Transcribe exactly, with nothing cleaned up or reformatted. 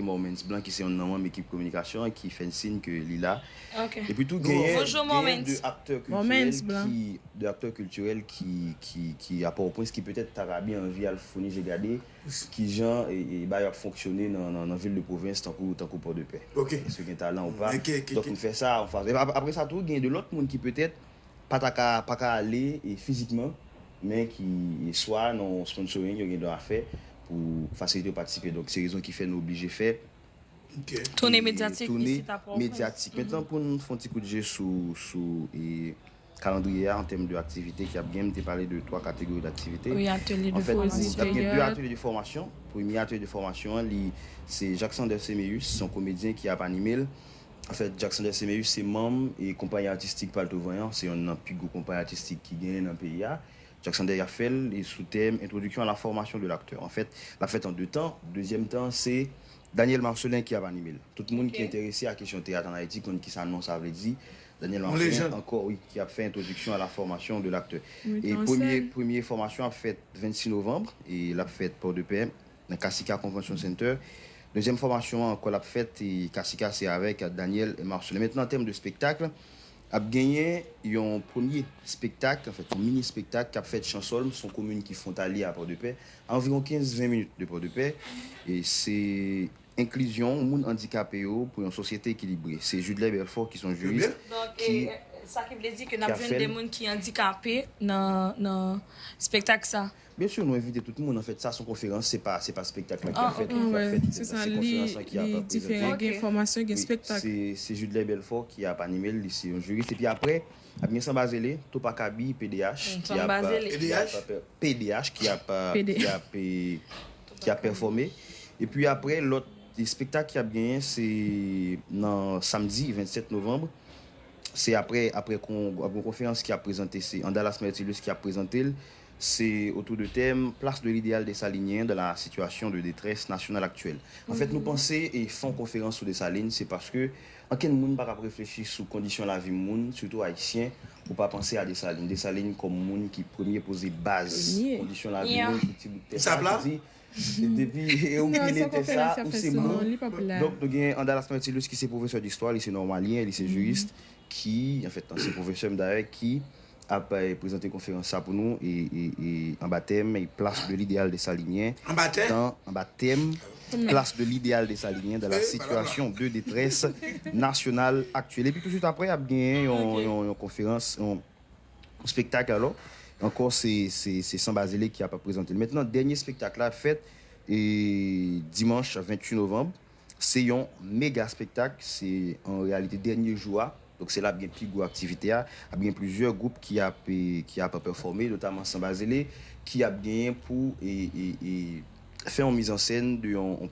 Moments Blanc, ki se youn nan manm ekip kominikasyon an, ki fè n siy ke li la. Ok. Epi tou, genyen, Bonjou, genyen Moments. De aktè Moments kiltirèl Blanc. Ki, de aktè kiltirèl ki, ki, ki a Pòtoprens, ki petèt ta ka byen anvi al founi je gade kijan e, e bagay yo ap fonksyone nan, nan, nan vil de pwovens tankou, tankou Pòdepè. Ok. Èske gen talan ou pa. Ok, ok, Donk, ok. Nou fè sa, anfas. Epi ap- apre sa tou, gen de lòt moun ki petèt pa ta ka, pa ka ale e fizikman, men ki e swa nan sponsoring yo gen dwa fè pou fasilite yo patisipe. Donk, se rezon ki fè nou oblije fè Ok. Tounen e medyatik tounen isit a Pòtoprens. Medyatik. Mentnan, pou n fè yon ti kout je sou, sou e, kalandriye a an tèm de aktivite ki ap gen, m te pale de twa kategori daktivite. Wi, atelye de Anfèt, fòmasyon. Ap gen de Teyat. Atelye de fòmasyon. Premye atelye de fòmasyon an, li se Jacksander Semeus, se yon komedyen ki ap anime l. Anfèt, Jacksander Semeus se manm e konpayi atistik Palto Vanyan, se youn nan pi gwo konpayi atistik ki genyen nan peyi a. Jacksander ap fè l e sou tèm Introduction à la formation de l'acteur. Anfèt, l ap fèt an de tan. Dezyèm tan, se Daniel Marcelin ki ap anime l. Tout moun ki enterese a kesyon teyat an Ayiti konn kisa non sa vle di. Daniel Yon Marcelin, lejand. Ankò, wi, ki ap fè Introduction à la formation de l'acteur. Metè E an premye, sèn. Premye fòmasyon ap fèt vennsis novanm e l ap fèt Pòdepè, nan Kasika Convention Center. Dezyèm fòmasyon an ankò l ap fèt e Kasika, se avèk Daniel Marcelin. Mentnan, an tèm de espektak, ap genyen yon premye espektak, anfèt, yon mini espektak k ap fèt Chansolm, se yon komin ki fwontalye a Pòdepè, a anviwon kenz ven minit de Pòdepè. E se enklizyon moun andikape yo pou yon sosyete ekilibre. Se Judley Belfort ki se yon jiris Ebyen. Donk, ki e, sa ki vle di ke n ap ki ap jwenn fè de l. Moun ki andikape nan, nan espektak sa. Byen si, nou envite tout moun. Anfèt, sa se yon konferans, se pa, se pa espektak la ki Ah, ap fèt. Ah, Ki ap wè, fèt, se se sa, se li, konferans lan ki ap li prezante. diferan, gen Ok. fòmasyon, gen Wi, espektak. Se se Judley Belfort ki ap anime l, li se yon jiris. Epi apre, ap gen Sanba Zele, Topa Kabi, P D H, Mm, ki Sanba ap, Zele. ki ap, P D H, ki ap, P D H. Ki ap, ki ap pèfòme. Epi apre, lòt espektak ki ap genyen, se nan samdi vennsèt novanm. Se apre, apre kon, ap gen yon konferans ki ap prezante, se Andalas Mertilus ki ap prezante l. Se autour de tèm Place de l'idéal dessaliniens dans la situation de détresse nationale actuelle. Anfèt, nou panse e fè yon konferans sou Desalin, se paske ankenn moun pa kab reflechi sou kondisyon lavi moun, sitou ayisyen, ou pa panse a Desalin. Desalin kòm moun ki premye poze baz Premye. Kondisyon lavi Yeah. Moun sou ti bout tè Sa sa, pla? ki di, depi e ou Non, pile sa tè sa, konferans la ou fè se sou moun. non, li pa pla. Donk, nou gen Andalas Mertilus ki se pwofesè distwa, li se nòmalyen, li se jiris, ki, anfèt, ansyen pwofesè m dayè, ki ap eh, prezante konferans sa pou nou e, e, e anba tèm, eh, Place de l'idéal dessaliniens. Anba tè? Dans, anba tèm, Place de l'idéal dessaliniens dans la Eh, situation de détresse nationale actuelle. Epi touswit apre, ap genyen yon, Ok. yon, yon konferans, yon, yon espektak alò. Ankò, se, se, se Sanba Zele ki ap prezante l. Mentnan, dènye espektak la ap fèt e dimanch ventuit novanm. Se yon mega espektak, se an reyalite dènye jou a. Donk se la ap gen pi gwo aktivite a. Ap gen plizyè gwoup ki ap, eh, ki ap pèfòme, notaman Sanba Zele, ki ap genyen pou e, e, e, fè yon mizansèn de yon, yon